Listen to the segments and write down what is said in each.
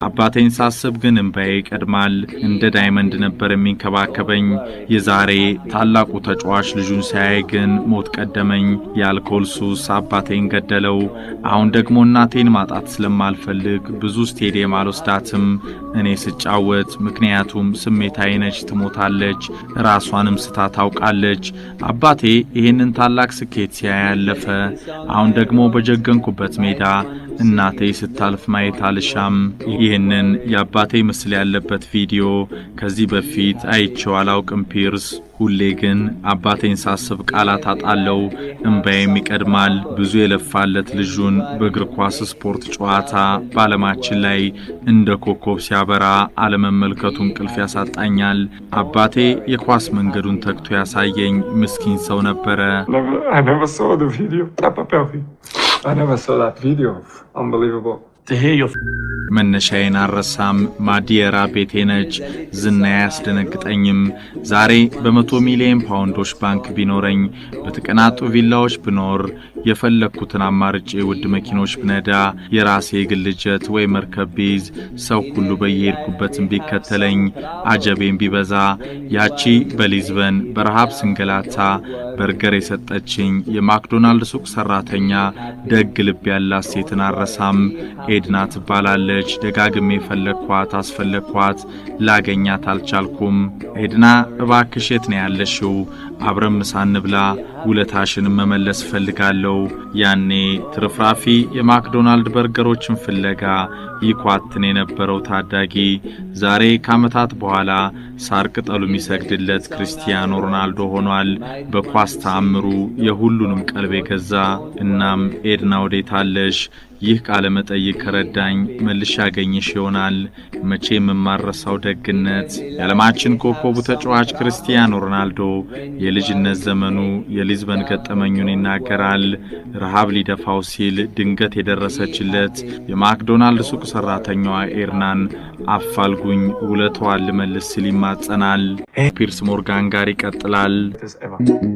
አባቴን ሳስብ ግን እንባዬ ይቀድማል። እንደ diamond ነበር የሚንከባከበኝ። የዛሬ ታላቁ ተጫዋች ልጁን ሲያይ ግን ሞት ቀደመኝ። የአልኮል ሱስ አባቴን ገደለው። አሁን ደግሞ እናቴን ማጣት ስለማልፈልግ ብዙ ስቴዲየም አልወስዳትም እኔ ስጫወት፣ ምክንያቱም ስሜታዊ ነች፣ ትሞታለች፣ ራሷንም ስታ ታውቃለች። አባቴ ይህንን ታላቅ ስኬት ሲያይ ያለፈ። አሁን ደግሞ በጀገንኩበት ሜዳ እናቴ ስታልፍ ማየት አልሻም። ይህንን የአባቴ ምስል ያለበት ቪዲዮ ከዚህ በፊት አይቼው አላውቅም ፒርስ። ሁሌ ግን አባቴን ሳስብ ቃላት አጣለው፣ እምባዬም ይቀድማል። ብዙ የለፋለት ልጁን በእግር ኳስ ስፖርት ጨዋታ በዓለማችን ላይ እንደ ኮከብ ሲያበራ አለመመልከቱ እንቅልፍ ያሳጣኛል። አባቴ የኳስ መንገዱን ተግቶ ያሳየኝ ምስኪን ሰው ነበረ። Never, I never saw the video. I never saw that video. Unbelievable. To hear your መነሻዬን አልረሳም። ማዲየራ ቤቴ ነች። ዝና አያስደነግጠኝም። ዛሬ በ100 ሚሊዮን ፓውንዶች ባንክ ቢኖረኝ፣ በተቀናጡ ቪላዎች ብኖር፣ የፈለግኩትን አማርጬ ውድ መኪኖች ብነዳ፣ የራሴ የግል ጀት ወይ መርከብ ብይዝ፣ ሰው ሁሉ በየሄድኩበትም ቢከተለኝ፣ አጀቤም ቢበዛ፣ ያቺ በሊዝበን በረሃብ ስንገላታ በርገር የሰጠችኝ የማክዶናልድ ሱቅ ሰራተኛ ደግ ልብ ያላት ሴትን አልረሳም። ኤድና ትባላለች። ደጋግሜ ፈለግኳት፣ አስፈለግኳት፣ ላገኛት አልቻልኩም። ኤድና፣ እባክሽ የት ነው ያለሽው? አብረን ምሳ እንብላ፣ ውለታሽንም መመለስ እፈልጋለሁ። ያኔ ትርፍራፊ የማክዶናልድ በርገሮችን ፍለጋ ይኳትን የነበረው ታዳጊ ዛሬ ከዓመታት በኋላ ሳር ቅጠሉ የሚሰግድለት ክርስቲያኖ ሮናልዶ ሆኗል። በኳስ ተአምሩ የሁሉንም ቀልብ የገዛ። እናም ኤድና፣ ወዴታለሽ? ይህ ቃለ መጠይቅ ከረዳኝ መልሼ አገኝሽ ይሆናል። መቼም የማልረሳው ደግነት። የዓለማችን ኮከቡ ተጫዋች ክርስቲያኖ ሮናልዶ የልጅነት ዘመኑ የሊዝበን ገጠመኙን ይናገራል። ረሃብ ሊደፋው ሲል ድንገት የደረሰችለት የማክዶናልድ ሱቅ ሰራተኛዋ ኤድናን አፋልጉኝ፣ ውለታዋን ልመልስ ሲል ይማጸናል። ፒርስ ሞርጋን ጋር ይቀጥላል።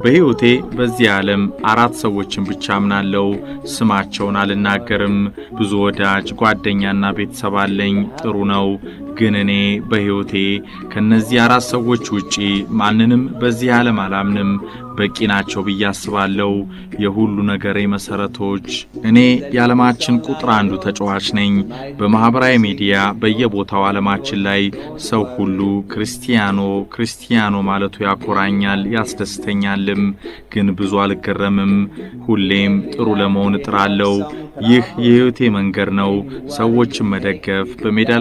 በሕይወቴ በዚህ ዓለም አራት ሰዎችን ብቻ አምናለው። ስማቸውን አልናገርም። ብዙ ወዳጅ ጓደኛና ቤተሰብ አለኝ። ጥሩ ነው። ግን እኔ በሕይወቴ ከነዚህ አራት ሰዎች ውጪ ማንንም በዚህ ዓለም አላምንም። በቂ ናቸው ብዬ አስባለሁ። የሁሉ ነገሬ መሰረቶች። እኔ የዓለማችን ቁጥር አንዱ ተጫዋች ነኝ። በማኅበራዊ ሚዲያ በየቦታው ዓለማችን ላይ ሰው ሁሉ ክርስቲያኖ፣ ክርስቲያኖ ማለቱ ያኮራኛል፣ ያስደስተኛልም። ግን ብዙ አልገረምም። ሁሌም ጥሩ ለመሆን እጥራለሁ። ይህ የሕይወቴ መንገድ ነው። ሰዎችን መደገፍ በሜዳ